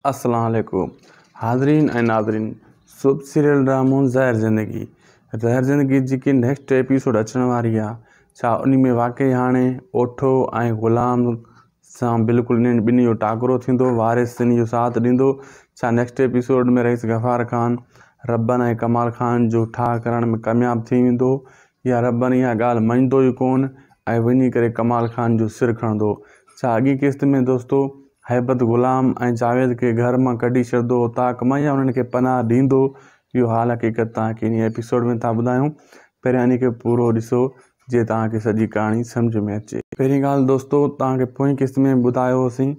السلام عليڪم حاضرين ۽ ناظرين سوپ سيريل ڊرامو زهر زندگي زهر زندگي جيڪي نيڪسٽ ايپيسوڊ اچڻ واري آ ڇا ان ۾ واقعي هاڻي اوٺو ۽ غلام سان بلڪل انهن ٻنهي جو ٽاڪرو ٿيندو وارث ان جو ساٿ ڏيندو ڇا نيڪسٽ ايپيسوڊ ۾ رئيس غفار خان ربن ۽ ڪمال خان جو ٺاهه ڪرڻ ۾ ڪامياب ٿي ويندو يا ربن اها ڳالهه مڃندو ئي ڪون ۽ وڃي ڪري ڪمال خان جو سر کڻندو. ڇا اڳين قسط ۾ دوستو هيبت غلام ۽ جاويد کي گهر مان ڪڍي ڇڏندو اوطاق مان يا انهن کي پناهه ڏيندو اهو حال حقيقت توهان کي انهي ايپيسوڊ ۾ ٿا ٻڌايون پهريان انهي کي پورو ڏسو جيئن توهان کي سڄي ڪهاڻي سمجهه ۾ اچي. پهرين ڳالهه دوستو توهان کي پوئين قسط ۾ ٻڌايو هوسين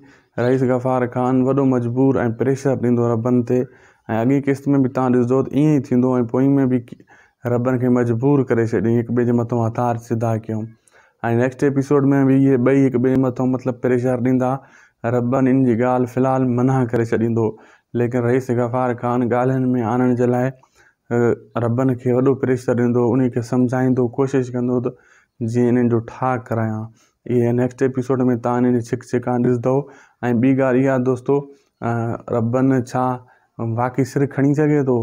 رئيس غفار خان وڏو مجبور ۽ پريشر ڏيندو ربن تي ۽ اڳين قسط ۾ به توهان ڏسندو ته ائين ئي ٿيندو ۽ پوئين ۾ به ربن کي مجبور ڪري ڇڏيائين هڪ ٻئي جي مٿان هٿار سڌا ڪيون ۽ نيڪسٽ ايپيسوڊ ۾ به اهي ٻئي هڪ ٻئي جي مٿان مطلب پريشر ڏيندا ربن ان جي ڳالهه في الحال منع ڪري ڇڏيندو ليڪن رئيس غفار خان ڳالهين ۾ آڻڻ جي لاء ربن کي وڏو پريشر ڏيندو انهي کي سمجهائيندو ڪوشش ڪندو ته جيئن انهن جو ٺاهه ڪرايان اهي نيڪسٽ ايپيسوڊ ۾ تان انهن جي ڇڪ ڇڪان ڏسندو ۽ ٻي ڳالهه اها دوستو ربن ڇا واقعي سر کڻي سگهي ٿو؟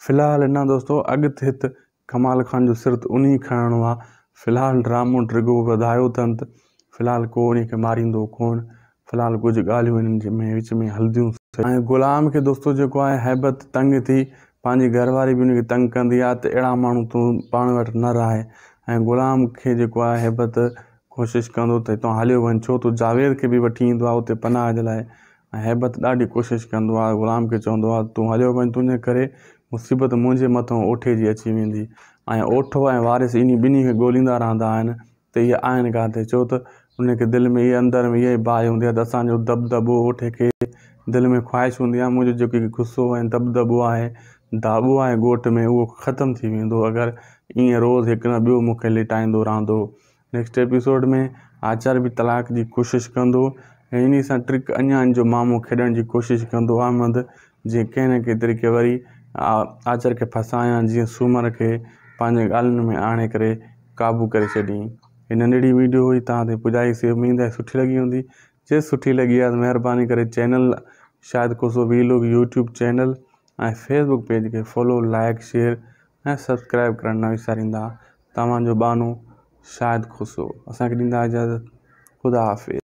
في الحال نه دوستو اڳ هت ڪمال خان جو سر ته انهي کڻڻو آ في الحال ڊرامو ڊگهو وڌايو اٿن ته في الحال ڪو انهي کي ماريندو ڪون في الحال ڪجهه ڳالهيون انهن جي ۾ وچ ۾ هلنديون سهي. ۽ غلام کي دوستو جيڪو آهي هيبت تنگ ٿي پنهنجي گهر واري به ان کي تنگ ڪندي آ ته اهڙا ماڻهو تون پاڻ وٽ نه رهائي ۽ غلام کي جيڪو آهي هيبت ڪوشش ڪندو ته هتان هليو وڃ ڇو ته جاويد کي به وٺي ايندو آ اتي پناهه جي لاء ۽ هيبت ڏاڍي ڪوشش ڪندو آهي، غلام کي چوندو آهي ته تون هليو وڃ تنهنجي ڪري مصيبت منهنجي مٿان اوٺي جي اچي ويندي ۽ اوٺو ۽ وارث انهي ٻنهي کي ڳوليندا رهندا آهن ته اهي آهن ڪاٿي ڇو ته انهن کي دل ۾ اها اندر ۾ اها ئي باهه هوندي آهي ته اسان جو دٻدٻو اوٺي کي دل ۾ خواهش هوندي آهي منهنجو جيڪو غصو ۽ دٻدٻو آهي داٻو آهي ڳوٺ ۾ اهو ختم ٿي ويندو اگر ائين روز هڪ نه ٻيو مون کي ليٽائيندو رهندو نيڪسٽ ايپيسوڊ ۾ آچار به طلاق جي ڪوشش ڪندو ۽ انهي سان ٽرڪ اڃا ان جو مامو کيڏڻ جي ڪوشش ڪندو احمد جيئن ڪنهن نه ڪنهن طريقي وري آچر کي ڦسايان جيئن سومر کي پنهنجي ڳالهين ۾ آڻي ڪري قابو ڪري ڇڏين هي ننڍڙي ويڊيو هئي توهان تائين پڄائي سي اميد آهي سٺي لڳي هوندي جي سٺي لڳي آهي ته مهرباني ڪري channel Shahid Khoso vlog YouTube channel ۽ Facebook page کي فالو لائڪ شيئر ۽ سبسڪرائب ڪرڻ نه وساريندا توهان جو ٻانهو شاهد کوسو اسان کي ڏيندا اجازت خدا حافظ.